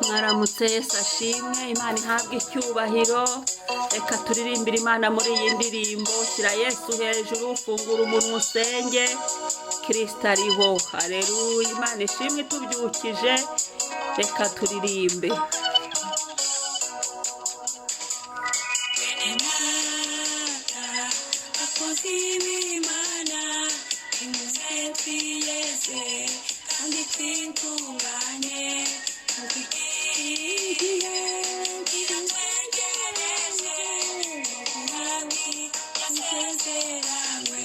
Mwaramutse, Yesu ashimwe, Imana ihabwe icyubahiro. Reka turirimbire Imana muri iyi ndirimbo. Shyira Yesu hejuru, fungura umunwa usenge, Kirisito ariho. Hareruya, Imana ishimwe itubyukije. Reka turirimbe. Akoze imana imuze twiyeze kandi twitunganye kuko igihe kiratwegereje umwami yasezeranywe.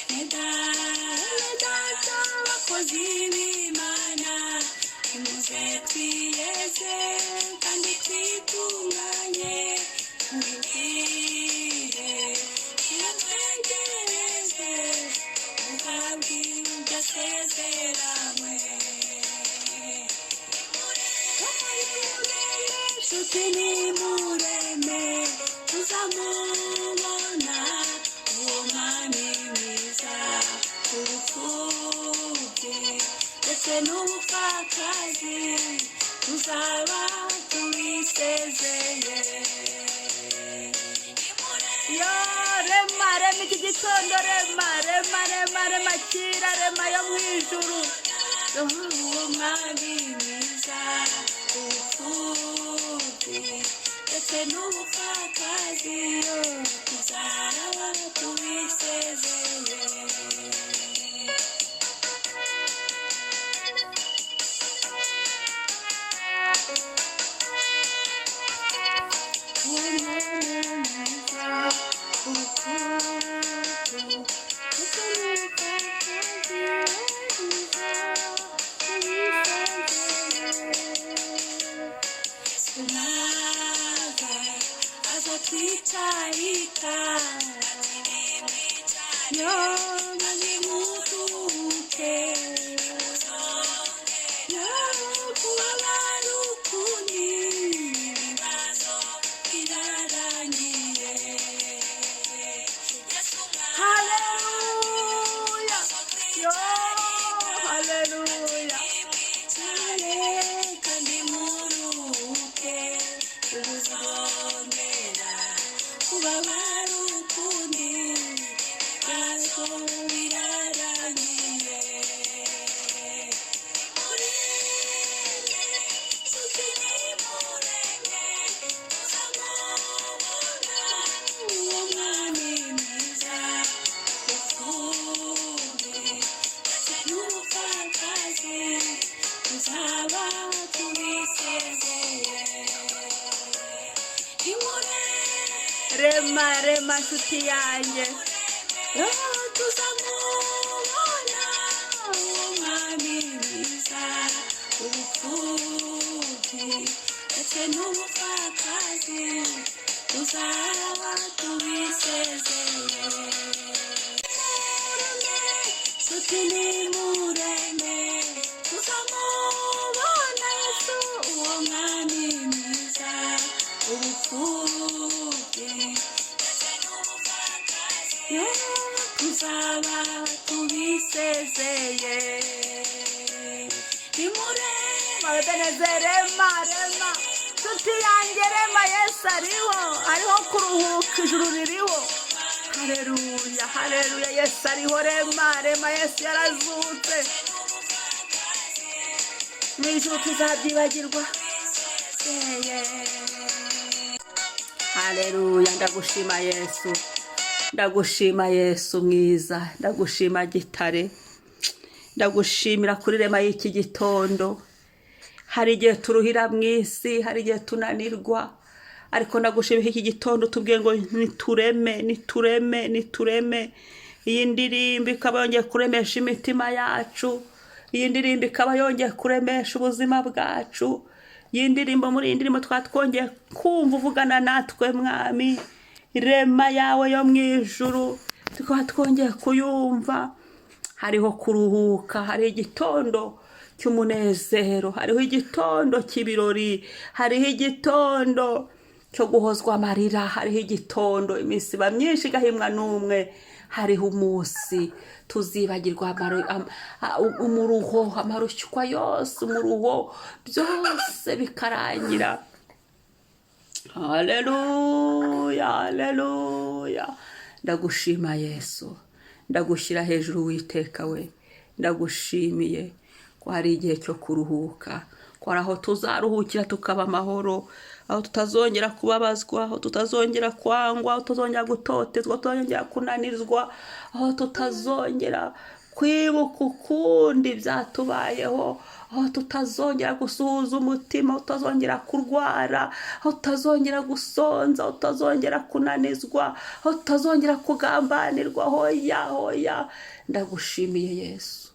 Bene data, bakozi b'Imana, imuze twiyeze kandi twitunganye igihe kiratwegereje guhabwa ibyo asezeranywe. Nshuti, nimureme, tuzamubona uwo mwami mwiza. Ubupfubyi ndetse n'ubupfakazi tuzaba tubisezeye. Yo, rema, rema iki gitondo, rema, rema, rema, rema, kira rema yo mu ijuru. Uwo mwami mwiza, ubupfubyi ndetse n'ubupfakazi tuzaba tubisezeye. Uwo mwami mwiza, ubupfubyi ndetse n'ubupfakazi tuzaba tubisezeye. Naza aza twicarika yo maze mutuke yo kubabara ukundi ibibazo birarangiye. Haleluya, yo, haleluya. Mwicare kandi muruhuke, ubuzongera kubabara ukundi, ibibazo birarangiye. Nimurenge, nshuti, nimurenge, tuzamubona uwo mwami mwiza. Ubupfubyi ndetse n'ubupfakazi tuzaba tubisezeye. Nimurenge, Rema, rema, nshuti yanjye. Tuzamubona uwo mwami mwiza. Ubupfubyi ndetse n'ubupfakazi tuzaba tubisezeye. Nshuti, nimureme, tuzamubona Yesu uwo mwami mwiza. Ubupfubyi ndetse n'ubupfakazi tuzaba tubisezeye. Nimureme. Ebeneze, rema, rema, nshuti yanjye, rema. Yesu ariho, ariho kuruhuka, ijuru ririho. Hareruya, hareruya, Yesu ariho. Rema, rema, Yesu yarazutse. Mu ijuru tuzabyibagirwa. Hareruya, ndagushima Yesu, ndagushima Yesu mwiza, ndagushima Gitare, ndagushimira kuri rema y'iki gitondo. Hari igihe turuhira mu isi, hari igihe tunanirwa, ariko ndagushimira iki gitondo tubwiye ngo nitureme, nitureme, nitureme. Iyi ndirimbo ikaba yongeye kuremesha imitima yacu, iyi ndirimbo ikaba yongeye kuremesha ubuzima bwacu. Iyi ndirimbo, muri iyi ndirimbo twaba twongeye kumva uvugana natwe, Mwami. Rema yawe yo mu ijuru tukaba twongeye kuyumva. Hariho kuruhuka, hari igitondo cy'umunezero, hariho igitondo cy'ibirori, hariho igitondo cyo guhozwa amarira, hariho igitondo iminsi iba myinshi igahimwa n'umwe. Hariho umunsi tuzibagirwa umuruho, amarushywa yose, umuruho byose bikarangira. Haleluya, haleluya! Ndagushima Yesu, ndagushyira hejuru Witeka we. Ndagushimiye ko hari igihe cyo kuruhuka, ko hari aho tuzaruhukira tukaba amahoro, aho tutazongera kubabazwa, aho tutazongera kwangwa, aho tutazongera gutotezwa, aho tutazongera kunanizwa, aho tutazongera kwibuka ukundi byatubayeho, aho tutazongera gusuhuza umutima, aho tutazongera kurwara, aho tutazongera gusonza, aho tutazongera kunanizwa, aho tutazongera kugambanirwa. Hoya, hoya! Ndagushimiye Yesu,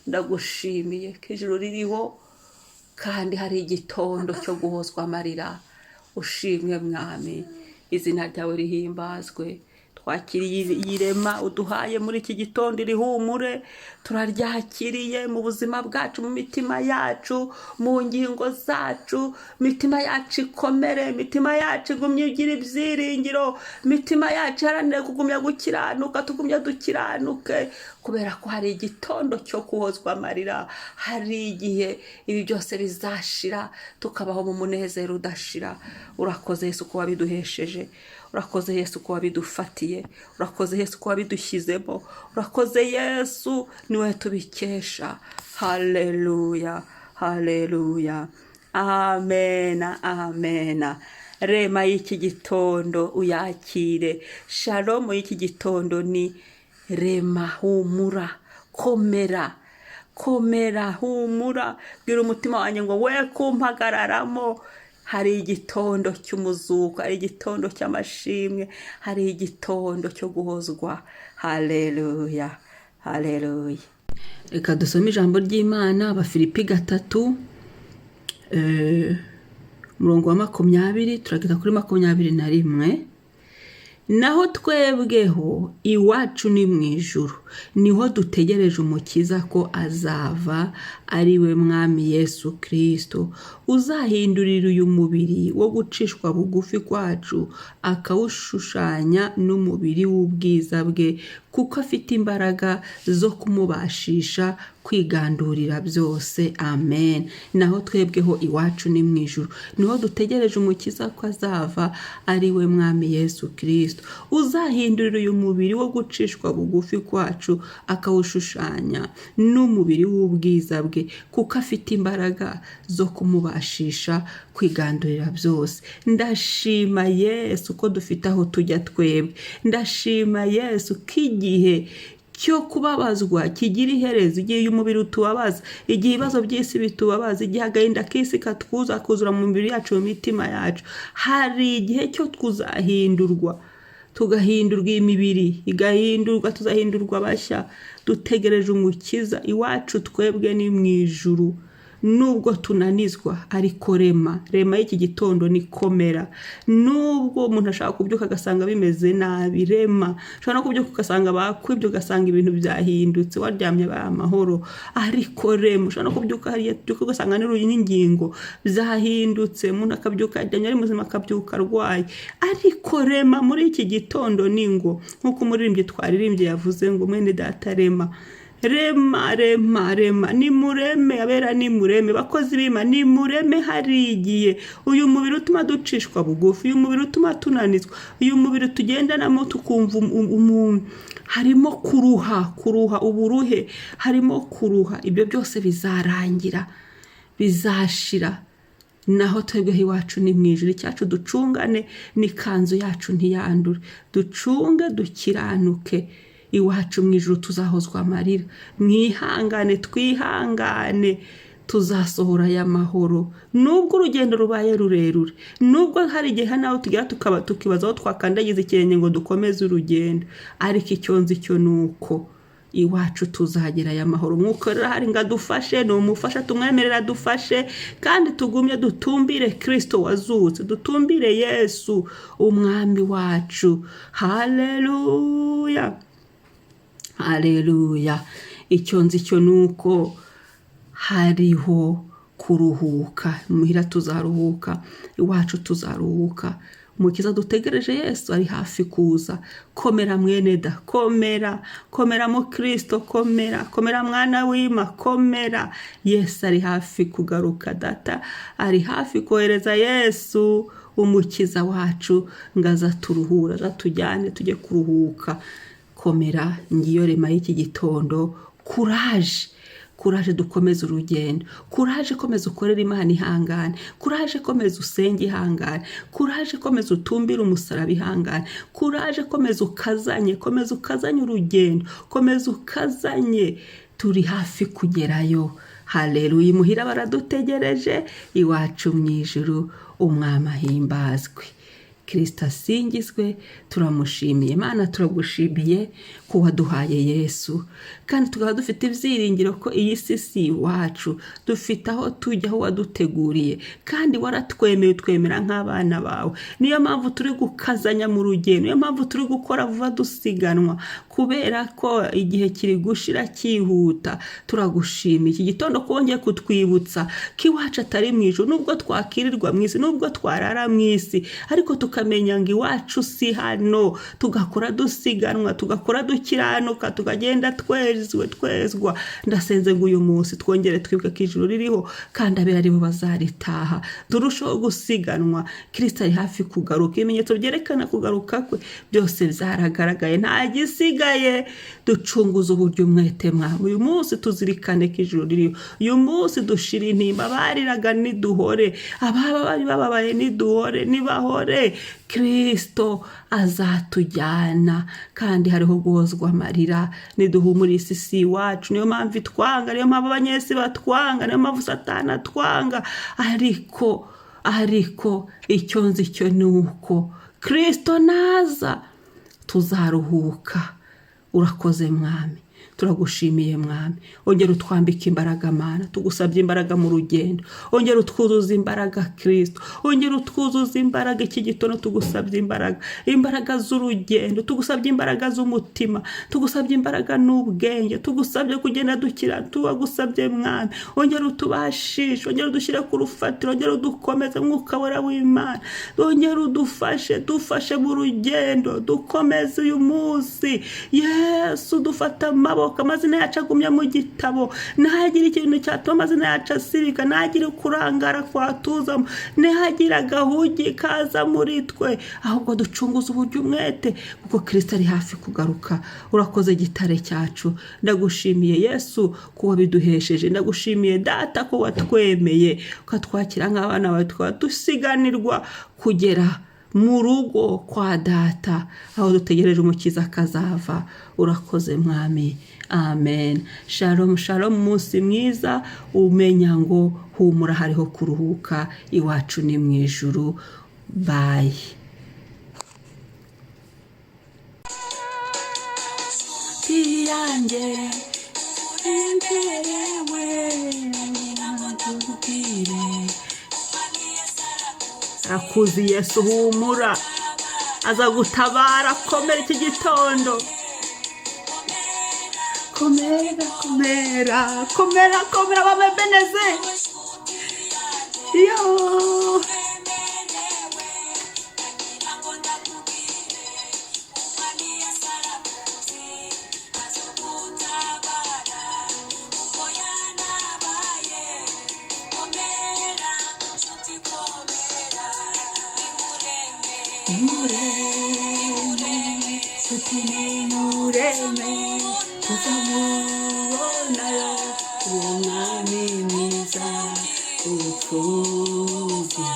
ndagushimiye ko ijuru ririho kandi hari igitondo cyo guhozwa amarira. Ushimwe Mwami, izina ryawe rihimbazwe. Twakiriye iyi rema uduhaye muri iki gitondo, iri humure turaryakiriye mu buzima bwacu, mu mitima yacu, mu ngingo zacu. Imitima yacu ikomere, imitima yacu igumye igira ibyiringiro, imitima yacu iharanire kugumya gukiranuka, tugumye dukiranuke, kubera ko hari igitondo cyo guhozwa amarira. Hari igihe ibi byose bizashira, tukabaho mu munezero udashira. Urakoze Yesu ko wabiduhesheje, urakoze Yesu ko wabidufatiye, urakoze Yesu ko wabidushyizemo, urakoze Yesu, niwe tubikesha. Haleluya, haleluya, amena, amena. Rema y'iki gitondo uyakire. Shalomu y'iki gitondo ni rema, humura, komera, komera, humura. Bwira umutima wanjye ngo we kumpagararamo. Hari igitondo cy'umuzuko, hari igitondo cy'amashimwe, hari igitondo cyo guhozwa. Haleluya, haleluya! Reka dusome ijambo ry'Imana, Abafilipi 3, umurongo wa 20 turageza kuri 21. Naho twebweho iwacu ni mu ijuru, niho dutegereje Umukiza ko azava, ari we Mwami Yesu Kirisito, uzahindurira uyu mubiri wo gucishwa bugufi kwacu, akawushushanya n'umubiri w'ubwiza bwe, kuko afite imbaraga zo kumubashisha kwigandurira byose. Amen. Naho twebweho iwacu ni mu ijuru, niho dutegereje Umukiza ko azava, ari we Mwami Yesu Kirisito, uzahindurira uyu mubiri wo gucishwa bugufi kwacu, akawushushanya n'umubiri w'ubwiza bwe, kuko afite imbaraga zo kumubashisha kwigandurira byose. Ndashima Yesu ko dufite aho tujya twebwe. Ndashima Yesu ko igihe cyo kubabazwa kigira iherezo. Igihe uyu mubiri utubabaza, igihe ibibazo by'isi bitubabaza, igihe agahinda k'isi katwuza kuzura mu mibiri yacu, mu mitima yacu, hari igihe cyo kuzahindurwa, tugahindurwa, iyi mibiri igahindurwa, tuzahindurwa bashya. Dutegereje Umukiza. Iwacu twebwe ni mu ijuru. Nubwo tunanizwa, ariko rema, rema y'iki gitondo ni komera. Nubwo umuntu ashaka kubyuka agasanga bimeze nabi, rema. Ushobora no kubyuka ugasanga bakwibye, ugasanga ibintu byahindutse, waryamye baye amahoro, ariko rema. Ushobora no kubyuka hariya ubyuka ugasanga n'ingingo byahindutse, umuntu akabyuka aryamye ari muzima, akabyuka arwaye, ariko rema muri iki gitondo ni ngo nk'uko umuririmbyi twaririmbye yavuze ngo: "Mwene data, rema, rema, rema, rema." Nimureme abera, nimureme bakozi b'Imana, nimureme. Hari igihe uyu mubiri utuma ducishwa bugufi, uyu mubiri utuma tunanizwa, uyu mubiri tugendanamo tukumva umuntu harimo kuruha, kuruha, uburuhe, harimo kuruha, ibyo byose bizarangira, bizashira. Naho twebweho iwacu ni mu ijuru. Icyacu ducungane n'ikanzu yacu ntiyandure, ducunge dukiranuke. Iwacu mu ijuru tuzahozwa amarira. Mwihangane, twihangane, tuzasohora aya mahoro. Nubwo urugendo rubaye rurerure, nubwo hari igihe naho tugera tukaba tukibaza aho twakandagiza ikirenge ngo dukomeze urugendo, ariko icyo nzi cyo ni uko iwacu tuzagera aya mahoro. Umwuka rero ahari ngo adufashe, ni umufasha, tumwemerera adufashe, kandi tugumye dutumbire Kirisito wazutse, dutumbire Yesu Umwami wacu. Haleluya, haleluya! Icyo nzi cyo ni uko hariho kuruhuka muhira, tuzaruhuka iwacu, tuzaruhuka. Umukiza dutegereje Yesu ari hafi kuza. Komera mwene da, komera, komera mu Kristo, komera, komera mwana w'Ima, komera. Yesu ari hafi kugaruka. Data ari hafi kohereza Yesu umukiza wacu ngo aza turuhure, aza tujyane tujye kuruhuka. Komera, ngiyo rema y'iki gitondo. Courage, courage, dukomeze urugendo. Courage, komeza ukorere Imana ihangane. Courage, komeza usenge ihangane. Courage, komeza utumbire umusaraba ihangane. Courage, komeza ukazanye, komeza ukazanye urugendo, komeza ukazanye, turi hafi kugerayo. Haleluya! Imuhira baradutegereje, iwacu mu ijuru. Umwami ahimbazwe, Kirisita asingizwe. Turamushimiye Imana, turagushimiye ko waduhaye Yesu, kandi tukaba dufite ibyiringiro ko iyi si si iwacu, dufite aho tujya, aho waduteguriye, kandi waratwemeye, twemera nk'abana bawe. Niyo mpamvu turi gukazanya mu rugendo, niyo mpamvu turi gukora vuba dusiganwa, kubera ko igihe kiri gushira cyihuta. Turagushimiye iki gitondo ko wongeye kutwibutsa ko iwacu atari mu ijuru, nubwo twakirirwa mu isi, nubwo twarara mu isi, ariko tukamenya ngo iwacu si hano. Tugakora dusiganwa, tugakora dukiranuka, tukagenda twezwe, twezwa. Ndasenze ngo uyu munsi twongere twibuke ko ijuru ririho kandi abera aribo bazaritaha. Turusheho gusiganwa. Kirisita ari hafi kugaruka, ibimenyetso byerekana kugaruka kwe byose byaragaragaye, nta gisigaye. Ducunguze uburyo umwete mwami. Uyu munsi tuzirikane ko ijuru ririho. Uyu munsi dushira intimba, abariraga niduhore, ababa bari bababaye niduhore, nibahore. Kirisito azatujyana kandi hariho guhozwa amarira. Niduhumure, isi si iwacu. Niyo mpamvu itwanga, niyo mpamvu abanyesi batwanga, niyo mpamvu Satani atwanga, ariko icyo nzi cyo ni uko Kirisito naza tuzaruhuka. Urakoze Mwami, turagushimiye Mwami. Ongera utwambike imbaraga Mana, tugusabye imbaraga mu rugendo. Ongera utwuzuze imbaraga Kirisito, ongera utwuzuze imbaraga iki gitondo. Tugusabye imbaraga, imbaraga z'urugendo, tugusabye imbaraga z'umutima, tugusabye imbaraga n'ubwenge, tugusabye kugenda dukira, tubagusabye Mwami. Ongera utubashishe, ongera udushyire ku rufatiro, ongera udukomeze. Mwuka Wera w'Imana, ongera udufashe, dufashe mu rugendo, dukomeze uyu munsi. Yesu, dufata amaboko, amazina yacu agumya mu gitabo, ntihagire ikintu cyatuma amazina yacu asibika, ntihagire kurangara kwatuzamo, ntihagire agahugi kaza muri twe, ahubwo ducunguze uburyo umwete kuko Kirisito ari hafi kugaruka. Urakoze gitare cyacu. Ndagushimiye Yesu ko wabiduhesheje, ndagushimiye Data ko watwemeye ukatwakira nk'abana bawe, tukaba dusiganirwa kugera mu rugo kwa Data aho dutegereje umukiza akazava. Urakoze Mwami, amen. Shalom, shalom, umunsi mwiza. Umenya ngo humura, hariho kuruhuka, iwacu ni mu ijuru. Bye. Yanjye urengerewe ndakubwire, arakuzi Yesu, humura, aza gutabara. Komera iki gitondo, komera, komera, komera, komera, bamebeneze yo. Nimureme, nshuti, nimureme, tuzamubonayo umwami mwiza. Ubupfubyi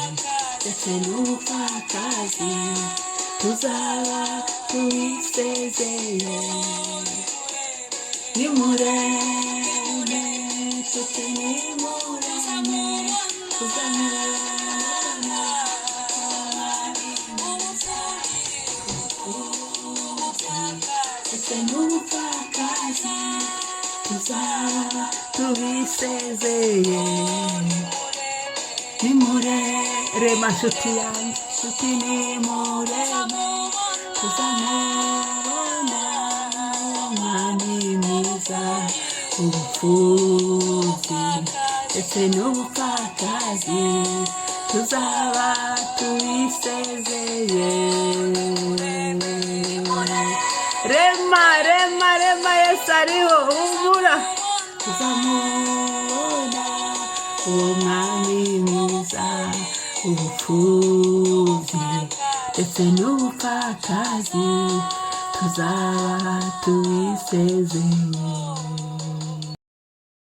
ndetse n'ubupfakazi tuzaba tubisezeye. Nimureme, nshuti, nimureme, tuzamubona ndetse n'ubupfakazi tuzaba tubisezeye. Nimurerema nshuti yanjye, nshuti, nimureme, tuzamubona umwami mwiza. Ubupfubyi ndetse n'ubupfakazi. Tuzaba tubisezeye. Rema, rema, rema, Yesu ariho, humura. Tuzamubona uwo mwami mwiza, ubupfubyi ndetse n'ubupfakazi tuzaba tubisezeye.